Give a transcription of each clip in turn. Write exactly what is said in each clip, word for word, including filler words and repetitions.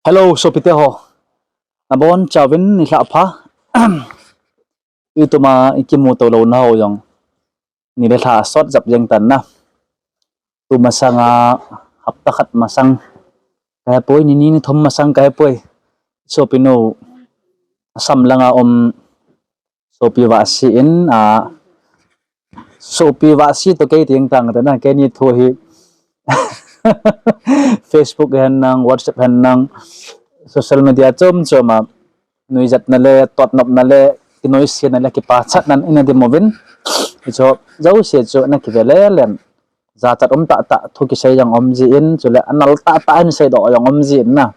Hello, sopite ho. Nabonchauvin nilhah pha. Ituma ikimuto louna ho jong nile lha sot jap jeng tan na. Tumasanga hapta khat masang kahepoi, nini nithum masang kahepoi. Sopinu Assam langa um sopi Vahsi in, a, sopi Vahsi toh kei teng tang te na, keini thu hi Facebook hen nang, WhatsApp hen nang, social media chom chom a nuijatna le totnopna le kinoisena le kipachatnan ina dimu vin. Hicho jouse chu na kive lelen, jachat um tahtah thu kisei jong um jin, chule anal tahtah hin seidoh jong um jin na.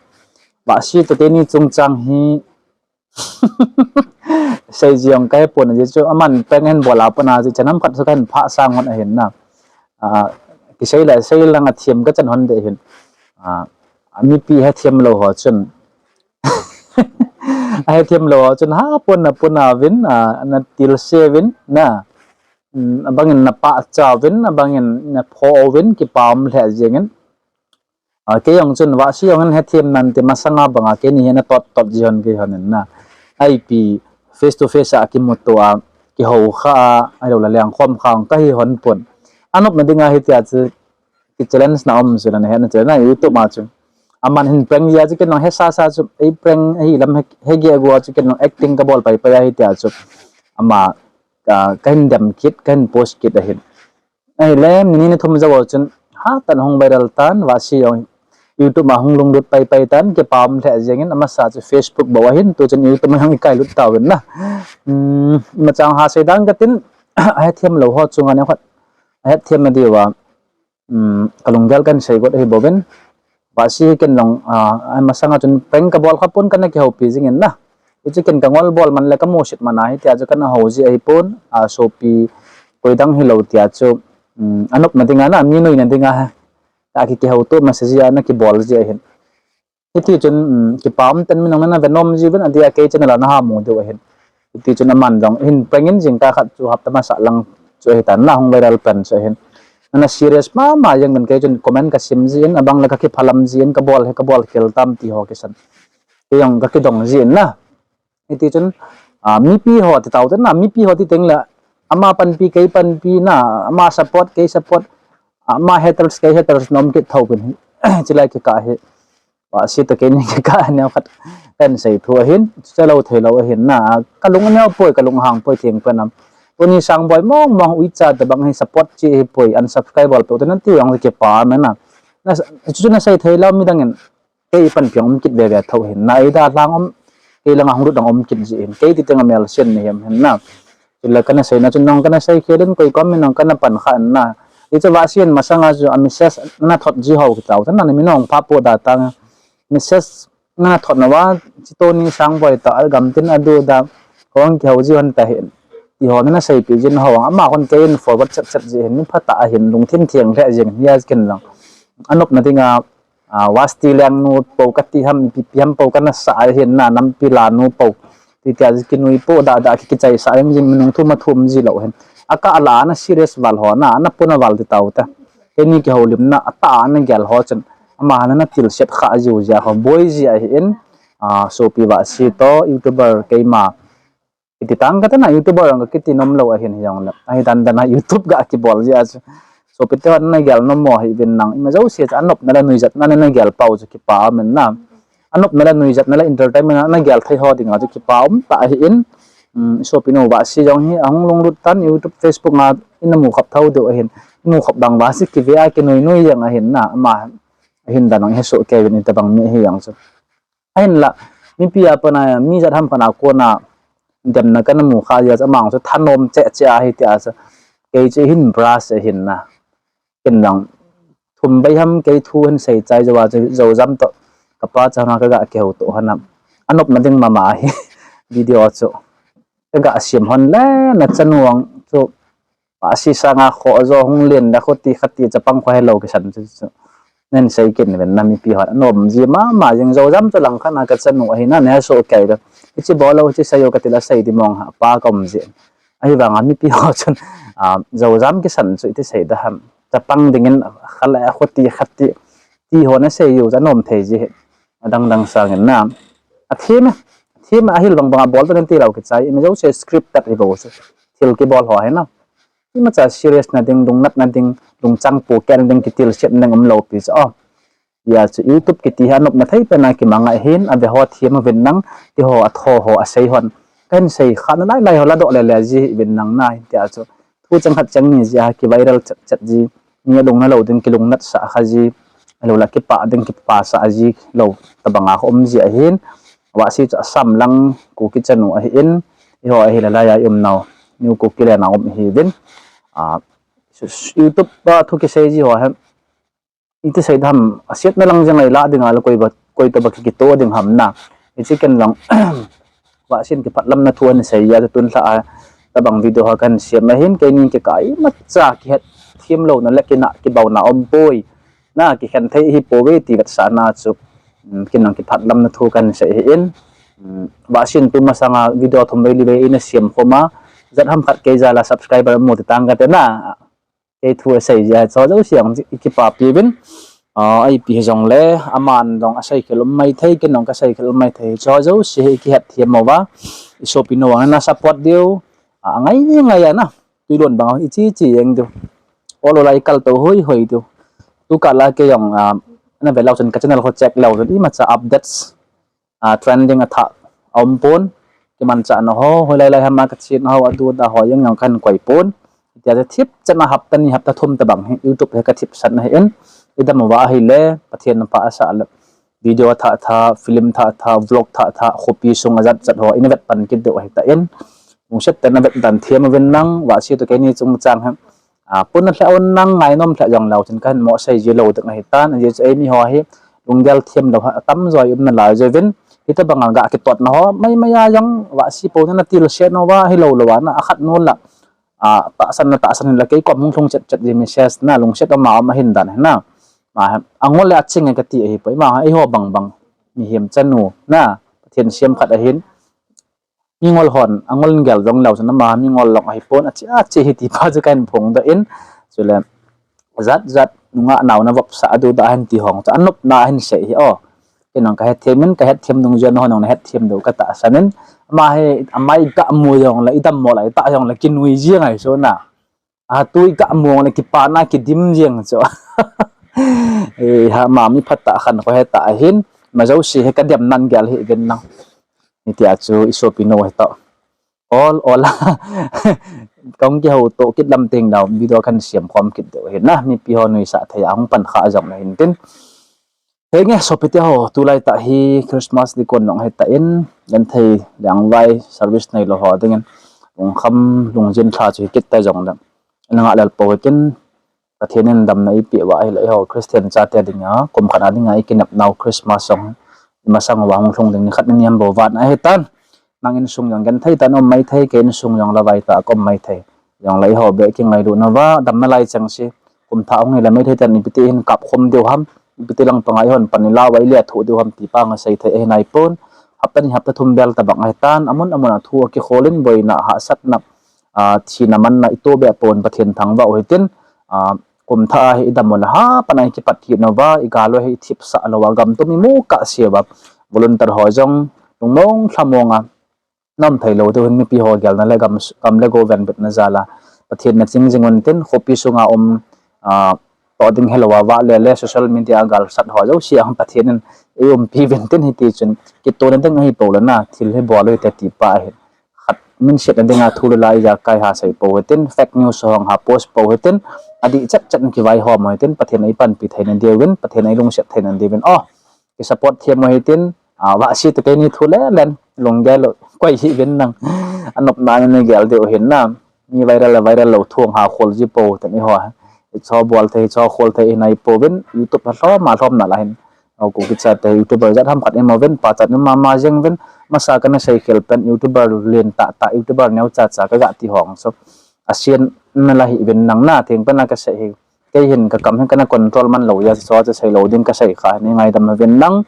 Vahsi toh keini chungchang hi seiji jong kahepon, ajeh chu aman prank ahin bol a pat na, ajeh chu nam khat chu kahin phah sang hon ahin na. Kisei le sei lang athem kachan hon ding ahin. Mipi hethem lou ho chun, ahethem lou ho chun hapon na pon uvin, natilse uvin na, abangin napahcha uvin, abangin napho uvin, kipa um lheh jengin. Kei jong chun Vahsi jong hin hethem nante, masanga banga keini hi natot tot ji hon kei hon in na. Ipi face to face a kimuto a, kihou kha a, ahilou le lengkhom kha kahi hon pon. Anopna dinga hitia chu kichallenge na um chu nahet na chu na YouTube a chu. Aman hin prank jia chu ken jong hesasa chu, ei prank ahi lam he, hegeh gua chu ken jong acting kabol paipai a hitia chu. Ama kahin dem kit, kahin post kit ahin. Ahile nini nithum jou chun hatah in hung viral tan, Vahsi jong YouTube a hung lunglut paipai tan, kipa um lheh jengin, amasa chu Facebook bou ahin, tu chun YouTube a jong ikailut tauvin na. Imacha ha sei dang katin, ahethem lou ho chunga neokhat ahethem na diuva kalunggel kahin sei got ahi bouvin. Vahsi hi ken jong amasanga chun prank kabol kha pon, kana kihoupi jingin na. Hichu ken kangol bol man le kamusit man a hitia chu kana hou ji ahipon, sopi koi dang hilou tia chu, anopna dinga na, mi noina dinga, aki, kihouto masa ji a na kibol ji ahin. Hiti chun kipa um tan, mi nang nana ve nom jiuvin, adia kei channel a naha mu diu ahin. Hiti chun aman jong hin prank in jingkah khat chu hapta masa lang chu ahitan na, hung viral pen chu ahin. Nana serious mama jeng uvin, kei chun comment kasim jin, abang le kakiphalam jin, kabol hi kabol khel tam ti ho kisan. Kei jong kakidong jin na. Hiti chun mipi ho ti tau te na, mipi ho ti teng le ama panpi kei panpi na, ama support kei support, ama haters kei haters na um kit thou pin hi. Chulai kikah hi Vahsi toh keini kikah neokhat kahin sei thu ahin, chuche lou theilou ahin na, kalung aneo poi, kalung ahang poi, theng pen am. Tuni Sangboi mong mong uicha tabang hi support chi ahipoi, unsubscribe bol peh ute nati jong kipa me na. Chuchu nasei theilou, midangin kei panpi jong um kit veve thou ahin na, eidalhang um, kei langa hung lut dang um kit ji ahin, kei ti teng a melsen nahi um ahin na. Chule kana seina chun nang kana sei khel in, koi kom in nang kana pan kha in na. Hichu Vahsi in masanga chu a message nathot ji ho kitao tan na, mi nong pha po da tang message nathot nauva, chi Tony Sangboi toh agamtin adu da, hung kihou ji hon tahin, ti ho naseipeh jin ho, ama hon kei in forward chet chet ji ahin, mi phatah ahin, lungthim theng lheh jeng hi a ken lang. Anopna dinga Vasti lengnu pou kati ham, ipi pi ham pou kana sah ahin na, nampi lanu pou. Ti tia kinui po da da ki, kichaisah jeng jin, minung thum athum ji lou hin. Akah la ana serious val ho na, ana puna val ti tau te. Keini kihoulimna atah ana gel ho chun, ama hana natilset kha jiu jia ho boi ji ahin. Sopi Vahsi toh YouTuber keima iti tang kate na, YouTuber ang kakiti nom lou ahin, hijongle ahi dan dan a YouTube ga kibol jia chu. Sopite hon nagel nom mo hih uvin nang, ima jouse chu anopna le nuijatna nagel pau chu kipa um in na. Anopna le nuijatna le entertainment a nagel thei ho dinga chu kipa um tah ahin. Sopinu Vahsi jong hi ahung lunglut tan, YouTube, Facebook a ina mukhop thou diu ahin. Mukhop bang Vahsi kive a kinui nui jeng ahin na, ama ahin dan ang hesoh kei uvin, itobang mi ahi jong chu. Ahinla mipi a pat a mi jat ham khat a kona demna kana mu kha jeh a chu amang chu thanom cheh cheh ahi tia chu, kei chu hin brush ahin na, ken lang thum bei ham kei thu hin sei chai jou a chu, Joujam toh kapa chana kaga kihouto hon a, anopna ding mama ahi. Video chu kaga sem hon le, nachanu ang chu Vahsi sanga khoh jo hung len le khuti khati chapang kho helou kisan chu, chu nen sei kit uvin na, mipi hon anom ji mama jeng. Joujam chu langkhat a kachanu ahi na, nesoh kei le, hiche bol lou, hiche sei o kati le sei di mong ha pa ka um ji. Ahivanga mipi ho chun Joujam kisan chu iti sei da ham, chapang dingin kha le khuti khati ti ho nasei u chu anom thei ji hi. adang dang sangin na. Athem e, athem e, ahil bang bang a bol ta nen ti lou kichai, ima jouse scripted hi bou chu. Thil kibol ho hi na. Imacha serious na ding, lungnat na ding, lungchang pu ken ding, kitilsiat na ding um lou pi chu. Oh. Hia chu YouTube kiti hi anop na thei pen a kimang ahin, ave ho them uvin lang, ti ho atho ho asei hon. Kahin sei kha na lai lai ho la doh le le ji uvin lang na, tia chu. Thu chang khat chang ni ji a ki viral chat chat ji, mi alung na lou ding kilungnat sah kha ji, alou la kipa ding kipa sah ji lou, tabang a um ji ahin, Vahsi chu Assam lang Kuki chanu ahin, eiho ahi la lai a i um nau, New Kuki le na um hi vin. A, YouTube a thu kisei ji ho hen, iti sei dam, asiat na lang jeng ai la ding a la koi ba, koi to ba ki, kito ding ham na. Hichi ken lang, Vahsin kiphat lam na thu an sei ya, tun lha a, tabang video ha kan siam ahin, keini kikai macha kihet them lou na le kina kibau na um poi. Na kikhen thei hi poi ti vetsah na chu, um, ken lang kiphat lam na thu kan sei hi in. Um, Vahsin tu masanga video thum vei li vei ina siam khoma, jat ham khat kei jal a subscriber mu ti tang ka te na. Kei thu asei jia, chu jouse jong i kipapi vin. A, ipi hi jong le, aman jong asei khel um mai thei, ken jong kasei khel um mai thei. Chu jouse hi kihet them uva. I sopi nou vang na support diu. A, ngai ngai a na. Tui lon bang i chi chi jeng diu. Ol ol a i kal to hoi hoi diu. Tu kal a kei jong, a, na ve lou chun ka channel kho check lou chun imacha updates a, trending a thah a um pon, kimanchah na ho, hoilai lai ham a ka chin ho, adu da ho, jeng jong kan koi pon. Tia chu thip chan a hapta ni, hapta thum tabang hi, YouTube hi ka thip san ahi in, i dam uva ahile, Pathen na pha asah le, video thah thah, film thah thah, vlog thah thah, khopi sung a jat jat ho, in vet pan kit diu ahi ta in. Lungset tah in na vet dan them uvin lang, Vahsi to keini chung chang hi, A, pun a lheh un lang ngai nom lheh jong lou chun kahin mo sei ji lou ding ahi tan, ajeh chu eimi ho hi lunggel them lou ha, atam jo i um nalai jeh uvin, hitabang a ga kitot na ho, mai mai a jong Vahsi po na na tilse nou va hi lou lou a na, akhat nu la, a, tahsan na tahsan la kei kom hung lhung chet chet ji message na lungset um a um ahin dan hi na. Ma, angol le aching e kati ahi poi, ma, eiho bang bang, mihem chanu, na, Pathen siam khat ahin, mingol hon, angol gel jong lou, chun ama mingol long ahi pon, achi, achi hi ti pa chu kahin phongdoh in, chule, jat, jat, nungah nau na vop sa, adu da hin ti hong, chu anop na hin sei hi, o. Ken jong kahet them in, kahet them dung jong, hon jong nahet them diu katahsan in, ama hi, ama i ga mu jong le, i dam mo lai, ta jong le, kinui ji ngai so na. A, tu i ga mu le kipa na kidim jeng chu. E, ha, ma mi phat tah khan kho he ta ahin, ma jouse hi ka dem nan gel hi ven lang. Hitia chu i sopi nou hi ta. Ol, ol. Kong kihou to kit lam teng dau, video kan siam khom kit diu hin na, mipi ho nuisah thei a hung pan kha jong le hin tin. Henge, sopite ho, tulai tah hi Christmas dikon jong ahi tan, genthei lengvai service neilou ho dingin, lungkham, lungjin lha chu hi kit ta jong le, na ngah lel pou hitin, Pathen in damna eipeh uva ahile, eiho Christian chate dinga, kum khat a dinga i kinep nau Christmas jong, i masang uva hung lhung ding ni khat ni ni ham bou vat ahi tan. Nang insung jong genthei tah in um mai thei, kei insung jong lavai tah a ka um mai thei. Jong le eiho beh kingailutna uva, damna lai chengse. Kum thah hung hile maithei tah in ipi ti hin kap khom diu ham, ipi ti lang panga eihon pan i lau a i le a thoh diu ham ti pa nga sei thei ahi nai pon. Hapta ni hapta thum bel tabang ahi tan, amun amun a thu a kikhol in boina, hahsatna, a, thina manna i to beh pon Pathen thangvah u hitin, a, kum thah a hi i dam u le ha pan a i kipat kit nau va, i gal u hi i thipsah lou a, gam tum i mu kah se uva, volunteer ho jong lungmong lhamong a, na um thei lou diu hin mipi ho gelna le gam, gam le go venbitna jal a Pathen na ching jing un tin, khopi sunga um, a, toh ding helou a vah le le social media a galsat ho jouse a Pathen in ei umpi uvin tin, hiti chun kitohna ding ahi pou le na, thil hi bol u hite ti pa ahin. Khat minsetna dinga thu le la ijakai ha sei pou hitin, fake news ho ha post pou hitin, adih chet chet in kivaihom u hitin, Pathen in ei panpi theina diuvin, Pathen in ei lungset theina diuvin. O, ki support them u hitin, a, Vahsi to keini thu le len, lunggel u, koi hih uvin lang. Anopna nei gel diu hin na, mi viral le viral lou thu ha khol ji pou hitin eiho. Hicho bol thei, hicho khol thei hi nai pouvin, YouTube ha lhom a lhom nalai hin. O, Kuki chate YouTuber jat ham khat i um uvin, pachat i um mama jeng uvin, masa kana sei khel pen YouTuber len tah tah, YouTuber neo cha cha ka ga ti hong. So, asian na la hih uvin lang na, theng pen a ka sei hi. Kei hin ka kam hin kana control man lou jeh a, so chu sei lou ding ka sei kha, nei ngaidam uvin lang,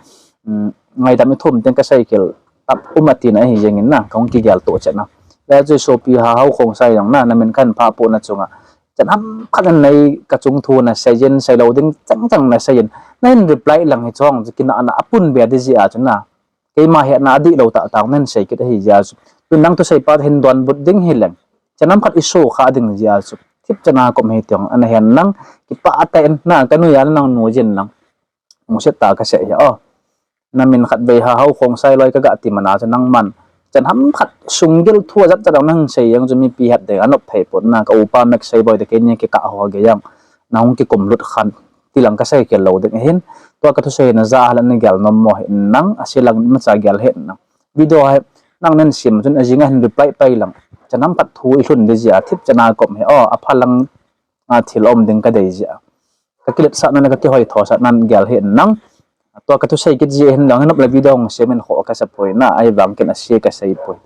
um, ngaidam i thum teng ka sei khel, tap um a tina ahi jeng in na, ka hung kigel to chet na. Le chu sopi ha hau khong sai jong na, na min kan pha po na chunga. Chan ham khat na nei ka chung thu na sei jin, sei lou ding chang chang na sei jin. Nahin reply lang hi chong chu kinahna apun be di jeh a chu na. Keima hetna adihlou tah tah nahin sei kit ahi jeh a chu. Tun nang thusei pa hin donbut ding hileng, chanam khat iso kha ding jeh a chu thipchan a kom hi tiong ana hen lang, kipah tah in na, kanoi a nang nu jin lang. Musit tah kasei hi o. Namin khatvei ha Haokhongsai loi kaga ti man a chu nangman chan ham khat sunggil thu ajat chat dang nahin sei jeng chu mipi het ding anop thei pon na, ka upa Max Seiboi te keini kikah ho gei jeng nahung kikum lut khan tilang kasei khel lou ding ahin. Tua kathusei na ja hal ana gel nom mo hin nang, ase lang imacha gel hin nang. Video hi nang nahin sem chun ajing a hin reply pai lang. Chan ham khat thu ilhun di jeh a thipchan a kom hi o, apha lang a thil um ding kadei jeh a. Kakiletsahna le kakihoithosahnan gel hin nang. Tua kathusei kit jeh hin lang hin nop le video hung sem in kho kasei poi na, ahivang ken ase kasei poi.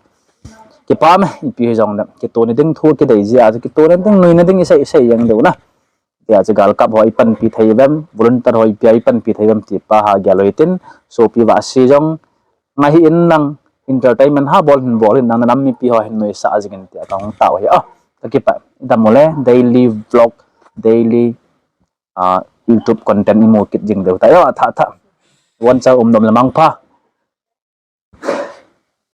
Kipah me, ipi hijongle kitona ding thu kidei jeh a chu kitona ding, noina ding isei, isei jeng diu na. Tia chu galkap ho ipanpi thei uvem, volunteer ho ipia ipanpi thei uvem ti pa ha gel u hitin, sopi Vahsi jong ngai hih in nang, entertainment ha bol hin bol in nang, nanam mipi ho hin noisah jing in tia kahung tao hi o. Kakipah, idam ule, daily vlog, daily YouTube content imu kit jing diu ta o, athah thah. Von cha um nom le mangpha.